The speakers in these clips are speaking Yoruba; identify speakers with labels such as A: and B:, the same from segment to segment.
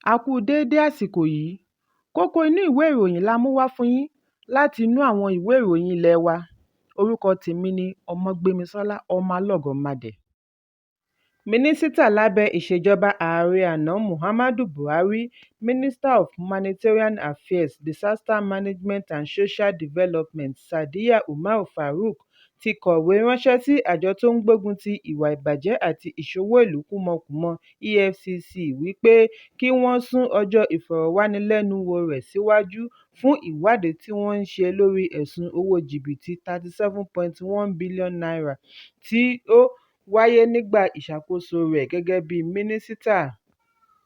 A: A kú déédé àsìkò yìí. Kókó inú ìwé ìròyìn la mú wá fún yín láti inú àwọn ìwé ìròyìn ilé wa. Orúkọ tèmi ni Ọmọgbémisọ́lá Ọmọlọ́gọ̀mádẹ. Mínísítà lábẹ́ ìṣèjọba ààrẹ àná Muhammadu Buhari, Minister of Humanitarian Affairs, Disaster Management and Social Development, Sadiya Umar Farouq, ti kọ̀wé ránṣẹ́ sí àjọ tó ń gbógun ti ìwà ìbàjẹ́ àti ìṣowó ìlú kúmọkùmọ EFCC wípé kí wọ́n sún ọjọ́ ìfọ̀rọ̀wánilẹ́nuwò rẹ̀ síwájú fún ìwádìí tí wọ́n ń ṣe lórí ẹ̀sùn owó jìbìtì ₦37.1 bílíọ̀nù tí ó wáyé nígbà ìṣàkóso rẹ̀ gẹ́gẹ́ bí mínísítà.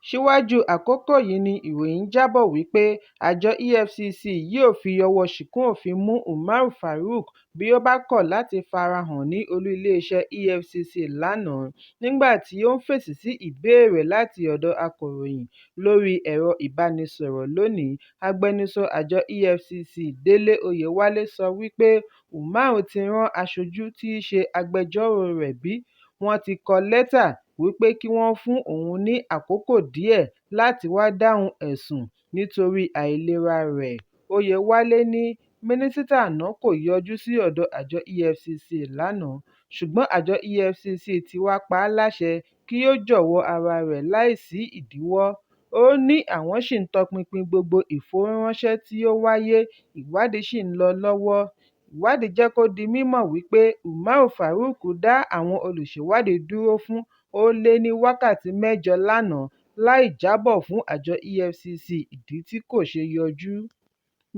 A: Síwájú àkókò yìí ni ìròyìn jábọ̀ wípé àjọ EFCC yóò fi ọwọ́ ṣìkún òfin mú Umar Farouq bí ó bá kọ̀ láti farahàn ní olú iléeṣẹ́ EFCC lánàá. Nígbà tí ó ń fèsì sí ìbéèrè láti ọ̀dọ̀ akọ̀ròyìn lórí ẹ̀rọ ìbánisọ̀rọ̀ lónìí, agbẹnusọ àjọ EFCC Délé Oyèwálé sọ wípé Umar ti rán aṣojú tí í ṣe agbẹjọ́ròo rẹ̀ bí wọ́n ti kọ lẹ́tà wípé kí wọ́n fún òun ní àkókò díẹ̀ láti wá dáhùn ẹ̀sùn nítorí àìlera rẹ̀. Oyèwálé ní mínísítà àná kò yọjú sí ọ̀dọ̀ àjọ EFCC lánàá, ṣùgbọ́n àjọ EFCC ti wá pa á láṣẹ kí ó jọ̀wọ́ ara rẹ̀ láì sí ìdíwọ́. Ó ní àwọn ṣì ń tọpinpin gbogbo ìfowóránṣẹ́ tí ó wáyé, ìwádìí sì ń lọ lọ́wọ́. Ìwádìí jẹ́ kó di mímọ̀ wípé Umar Farouq dá àwọn olùṣèwádìí dúró fún ó lé ní wákàtí mẹ́jọ lánàá láì jábọ̀ fún àjọ EFCC ìdí tí kò ṣe yọjú.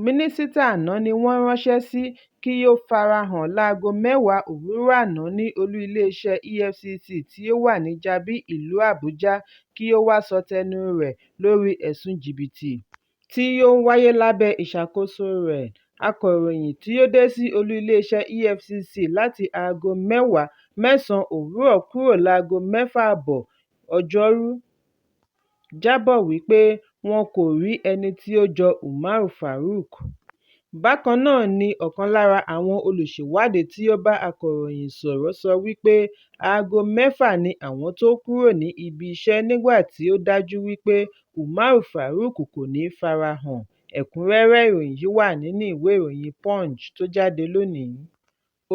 A: Mínísítà àná ni wọ́n ránṣẹ́ sí kí ó farahàn láago mẹ́wàá òwúrọ̀ àná ní olú iléeṣẹ́ EFCC tí ó wà ní Jabi, ìlú Àbújá, kí ó wá sọ tẹnu rẹ̀ lórí ẹ̀sùn jìbìtì tí ó wáyé lábẹ́ ìṣàkóso rẹ̀. Akọ̀ròyìn tí ó dé sí olú iléeṣẹ́ EFCC láti aago 9:30 òwúrọ̀ kúrò láago 6:30 Ọjọ́rú jábọ̀ wípé wọn kò rí ẹni tí ó jọ Umar Farouq. Bákan náà ni ọ̀kan lára àwọn olùṣèwádìí tí ó bá akọ̀ròyìn sọ̀rọ̀ sọ wípé aago 6 ni àwọn tó kúrò ní ibi iṣẹ́ nígbà tí ó dájú wípé Umar Farouq kò ní farahàn. Ẹ̀kúnrẹ́rẹ́ ìròyìn yìí wà nínú ìwé ìròyìn Punch tó jáde lónìí.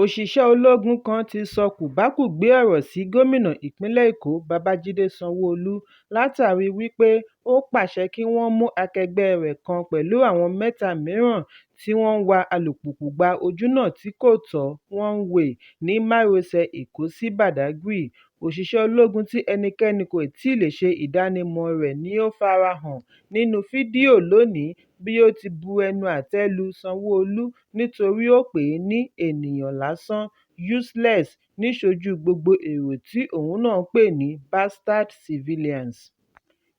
A: Òṣìṣẹ́ ológun kan ti sọ kòbákùngbé ọ̀rọ̀ sí gómìnà ìpínlẹ̀ Èkó Babájídé Sanwó-Olú látàrí wípé ó pàṣẹ kí wọ́n mú akẹgbẹ́ rẹ̀ kan pẹ̀lú àwọn mẹ́ta mìíràn tí wọ́n ń wa alùpùpù gba ojúnà tí kò tọ́ (one way) ní márosẹ̀ Èkó sí Badagry. Òṣìṣẹ́ ológun tí ẹnikẹ́ni kò tíì lè ṣe ìdánimọ̀ọ rẹ̀ ní ó farahàn nínú fídíò lónìí bí ó ti bu ẹnu àtẹ́ lu Sanwó-Olú nítorí ó pè é ní "ènìyàn lásán", "useless", níṣojú gbogbo èrò tí òun náà pè ní "bastard civilians".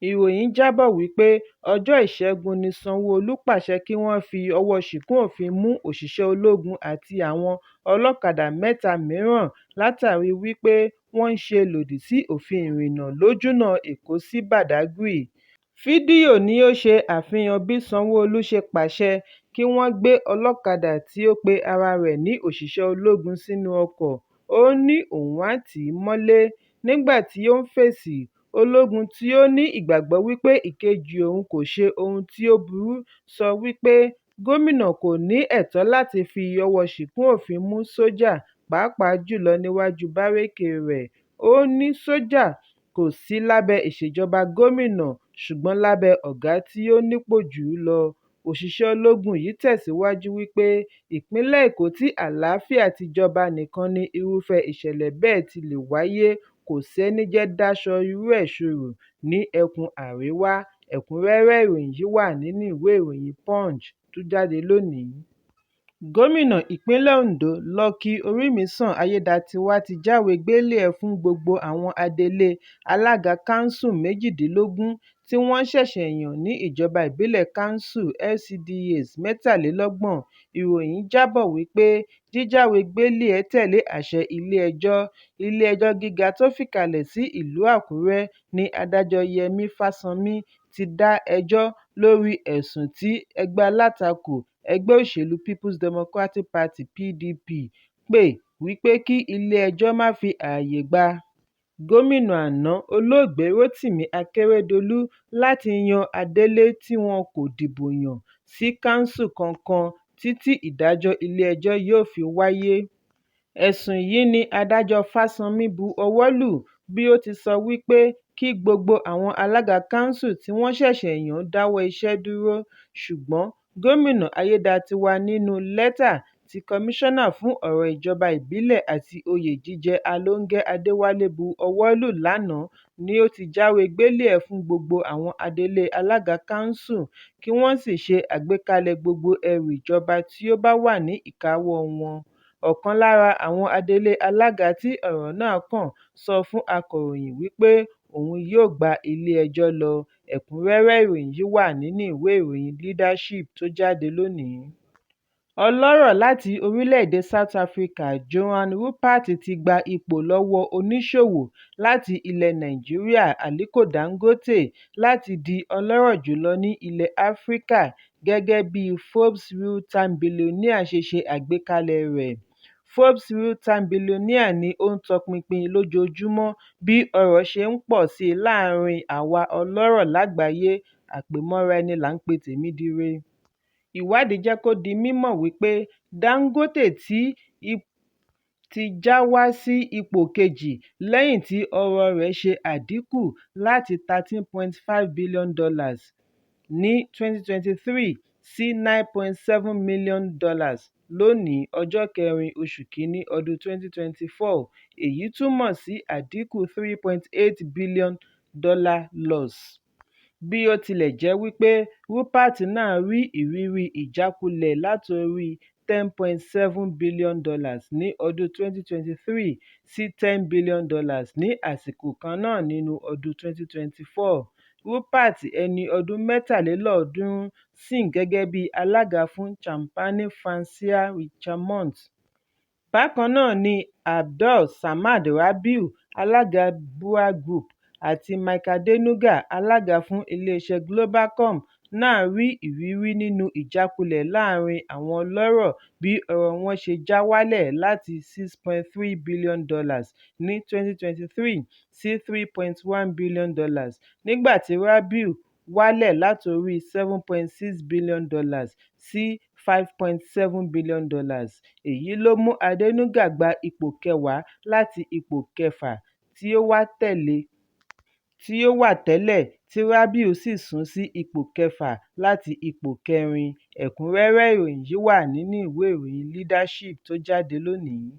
A: Ìròyìn jábọ̀ wípé ọjọ́ Ìṣẹ́gun ni Sanwó-Olú pàṣẹ kí wọ́n fi ọwọ́ ṣìkún òfin mú òṣìṣẹ́ ológun àti àwọn ọlọ́kadà mẹ́ta mìíràn látàrí wípé wọ́n ń ṣe lòdì sí òfin ìrìnnà lójúnà Èkó sí Badagry. Fídíò ni ó ṣe àfihàn bí Sanwó-Olú ṣe pàṣẹ kí wọ́n gbé ọlọ́kadà tí ó pe ara rẹ̀ ní òṣìṣẹ́ ológun sínú ọkọ̀, ó ní òun á tì í mọ́lé. Nígbà tí ó ń fèsì, ológun tí ó ní ìgbàgbọ́ wípé ìkejì òun kò ṣe ohun tí ó burú sọ wípé gómìnà kò ní ẹ̀tọ́ láti fi ọwọ́ ṣìkún òfin mú sójà pàápàá jùlọ níwájú bárékè rẹ̀. Ó ní sójà kò sí lábẹ́ ìṣèjọba gómìnà ṣùgbọ́n lábẹ́ ọ̀gá tí ó nípò jù ú lọ. Òṣìṣẹ́ ológun yìí tẹ̀síwájú wípé ìpínlẹ̀ Èkó tí àlàáfíà ti jọba nìkan ni irúfẹ́ ìṣẹ̀lẹ̀ bẹ́ẹ̀ ti lè wáyé, kò sénìjẹ́ daṣọ irú ẹ̀ ṣorò ní ẹkùn Àríwá. Ẹ̀kúnrẹ́rẹ́ ìròyìn yìí wà nínú ìwé ìròyìn Punch tó jáde lónìí. Gómìnà ìpínlẹ̀ Ondo Lucky Orímisàn Ayédàtiwá ti jáwèé gbélé-ẹ̀ fún gbogbo àwọn adelé alága kánsù 18 tí wọ́n ṣẹ̀ṣẹ̀ yàn ní ìjọba ìbílẹ̀ kánsù LCDAs 33. Ìròyìn jábọ̀ wípé jíjáwèé gbélé-ẹ̀ tẹ̀lé àṣẹ ilé-ẹjọ́. Ilé-ẹjọ́ Gíga tó fìkàlẹ̀ sí ìlú Àkúrẹ́ ní Adájọ́ Yẹmí Fásánmi ti dá ẹjọ́ lórí ẹ̀sùn tí ẹgbẹ́ alátakò ẹgbẹ́ òṣèlú People's Democratic Party (PDP) pè wípé kí ilé-ẹjọ́ má fi ààyè gba Gómìnà àná Olóògbé Rotimi Akeredolu láti yan adelé tí wọn kò dìbò yàn sí kánsù kankan títí ìdájọ́ ilé-ẹjọ́ yóò fi wáyé. Ẹ̀sùn yìí ni adájọ́ Fásanmí bu ọwọ́ lù bí ó ti sọ wípé kí gbogbo àwọn alága kánsù tí wọ́n ṣẹ̀ṣẹ̀ yàn dáwọ́ iṣẹ́ dúró. Ṣùgbọ́n Gómìnà Aiyedàatiwá nínú lẹ́tà tí Kọmíṣọ́nà fún ọ̀rọ̀ Ìjọba Ìbílẹ̀ àti Oyè Jíjẹ Alóńgẹ́ Adéwálé bu ọwọ́ lù lánàá ni ó ti jáwé gbélé-ẹ̀ fún gbogbo àwọn adelé alága kánsù kí wọ́n sì ṣe àgbékalẹ̀ gbogbo ẹrù ìjọba tí ó bá wà ní ìkáwọ́ wọn. Ọ̀kan lára àwọn adelé alága tí ọ̀rọ̀ náà kàn sọ fún akọ̀ròyìn wípé òun yóò gba ilé-ẹjọ́ lọ. Ẹ̀kúnrẹ́rẹ́ ìròyìn yìí wà nínú ìwé ìròyìn Leadership tó jáde lónìí. Ọlọ́rọ̀ láti orílẹ̀-èdè South Africa Johann Rupert ti gba ipò lọ́wọ́ oníṣòwò láti ilẹ̀ Nàìjíríà Aliko Dangote láti di ọlọ́rọ̀ jùlọ ní ilẹ̀ Áfíríkà gẹ́gẹ́ bí Forbes Real Time Billionaires ṣe ṣe àgbékalẹ̀ rẹ̀. Forbes Real Time Billionaires ni ó ń tọpinpin lójoojúmọ́ bí ọrọ̀ ṣe ń pọ̀ sí láàárín àwa ọlọ́rọ̀ lágbàáyé. Àpèmọ́ra ẹni là ń pe tèmídire. Ìwádìí jẹ́ kó di mímọ̀ wípé Dangote ti já wá sí ipò kejì lẹ́yìn tí ọrọ̀ rẹ̀ ṣe àdínkù láti $13.5 billion ní 2023 sí $9.7 million lónìí, ọjọ́ kẹrin, oṣù kìíní ọdún 2024. Èyí túmọ̀ sí àdínkù $3.8 billion loss. Bí ó tilẹ̀ jẹ́ wípé Rupert náà rí ìrírí ìjákulẹ̀ látorí $10.7 billion ní ọdún 2023 sí $10 billion ní àsìkò kan náà nínú ọdún 2024. Rupert, ẹni ọdún 323, sìn gẹ́gẹ́ bí alága fún Compagnie Financière Richemont. Bákan náà ni Abdul Samad Rabiu, alága BUA Group, àti Mike Adenuga, alága fún ilé-iṣẹ́ Globacom náà rí ìrírí nínú ìjákulẹ̀ láàárín àwọn ọlọ́rọ̀ bí ọrọ̀ wọn ṣe já wálẹ̀ láti $6.3 billion ní 2023 sí $3.1 billion, nígbà tí Rabiu wálẹ̀ látorí $7.6 billion sí $5.7 billion. Èyí ló mú Adenuga gba ipò kẹwàá láti ipò kẹfà tí ó wà tẹ́lẹ̀ tí Rabiu sì sún sí ipò kẹfà láti ipò kẹrin. Ẹ̀kúnrẹ́rẹ́ ìròyìn yìí wà nínú ìwé ìròyìn Leadership tó jáde lónìí.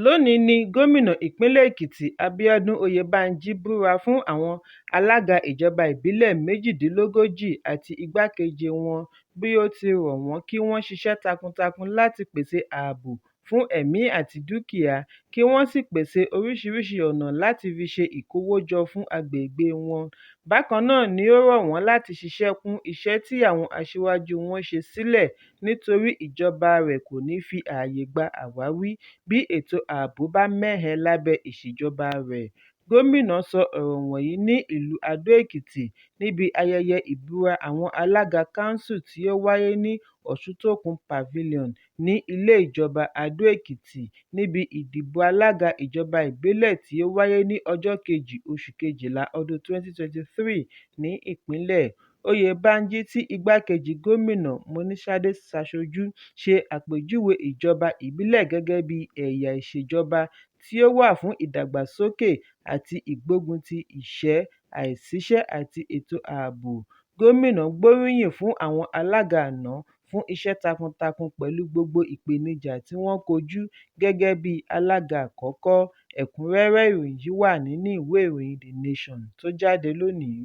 A: Lónìí ní Gómìnà ìpínlẹ̀ Èkìtì Abíọ́dún Oyèbánjí búra fún àwọn alága ìjọba ìbílẹ̀ 38 àti igbákejì wọn bí ó ti rọ̀ wọ́n kí wọ́n ṣiṣẹ́ takuntakun láti pèsè ààbò fún ẹ̀mí àti dúkìá kí wọ́n sì pèsè oríṣiríṣi ọ̀nà láti fi ṣe ìkówójọ fún agbègbè wọn. Bákan náà ni ó rọ̀ wọ́n láti ṣiṣẹ́ kún iṣẹ́ tí àwọn aṣíwájú wọn ṣe sílẹ̀ nítorí ìjọba rẹ̀ kò ní fi ààyè gba àwáwí bí ètò ààbò bá mẹ́hẹ lábẹ́ ìṣèjọba rẹ̀. Gómìnà sọ ọ̀rọ̀ wọ̀nyí ní ìlú Adó-Èkìtì níbi ayẹyẹ ìbúra àwọn alága kánsù tí ó wáyé ní Ọ̀ṣùntòkun Pavilion ní Ilé Ìjọba Adó-Èkìtì níbi ìdìbò alága ìjọba ìbílẹ̀ tí ó wáyé ní ọjọ́ kejì oṣù kejìlá ọdún 2023 ní ìpínlẹ̀. Oyèbánjí tí igbákejì gómìnà Moníṣadé ṣaṣojú ṣe àpèjúwe ìjọba ìbílẹ̀ gẹ́gẹ́ bí ẹ̀yà ìṣèjọba tí ó wà fún ìdàgbàsókè àti ìgbógunti ìṣẹ́, àìsíṣẹ́ àti ètò ààbò. Gómìnà gbóríyìn fún àwọn alága àná fún iṣẹ́ takuntakun pẹ̀lú gbogbo ìpèníjà tí wọ́n kojú gẹ́gẹ́ bí alága àkọ́kọ́. Ẹ̀kúnrẹ́rẹ́ ìròyìn yìí wà nínú ìwé ìròyìn The Nation tó jáde lónìí.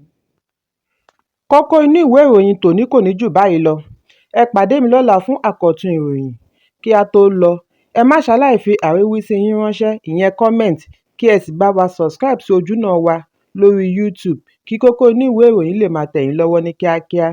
A: Kókó inú ìwé ìròyìn tòní kò ní jù báyìí lọ. Ẹ pàdé mi lọ́la fún àkọ́tún ìròyìn. Kí á tó lọ, ẹ má ṣaláì fi àríwísí yín ránṣẹ́, ìyẹn comment, kí ẹ sì bá wa subscribe sí ojúnà wa lórí YouTube kí kókó inú ìwé ìròyìn lè máa tẹ̀ yín lọ́wọ́ ní kíákíá.